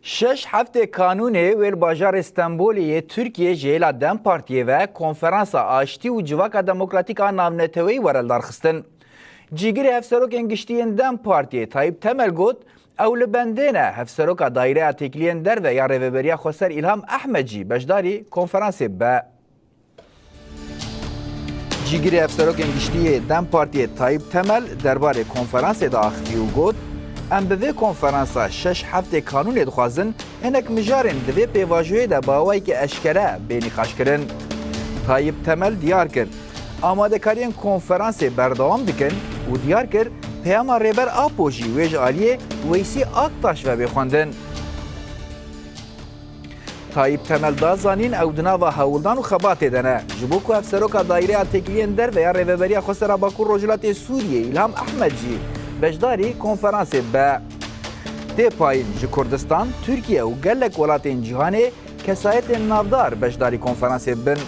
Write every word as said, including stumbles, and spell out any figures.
Şeş heftê kanûnê wê li bajarê Stenbolê yê Tirkiyê ji hêla DEM Partiyê ve Konferansa Aştî û Civaka Demokratîk a Navneteweyî were lidarxistin. Cîgirê Hevserokên Giştî yên DEM Partiyê Tayyip Temel got, ew li bendê ne Hevseroka Daireya Têkiliyên Derve ya Rêveberiya Xweser Îlham Ehmed jî beşdarî konferansê bibe. Cîgirê Hevserokên Giştî yê DEM Partiyê Tayyip Temel derbarê konferansê de axivî û got, em bi vê konferansa şeş heftê kanûnê dixwazin hinek mijarên di vê pêvajoyê de bi awayekî eşkere bê nîqaşkirin. Tayyip Temel diyar kir, amadekariyên konferansê berdewam dikin û diyar kir, peyama Rêber Apo jî wê ji aliyê Weysî Aktaş ve bê xwendin. Tayyip Temel da zanîn, ew di nava hewldan û xebatê de ne, ji bo ku Hevseroka Daireya Têkiliyên Derve ya Rêveberiya Xweser a Bakur Rojhilatê Sûriyê Îlham Ehmed jî beşdarî konferansê bibe. Tê payîn ji Kurdistan, Tirkiye û gelek welatên cîhanê kesayetên navdar beşdarî konferansê bibin.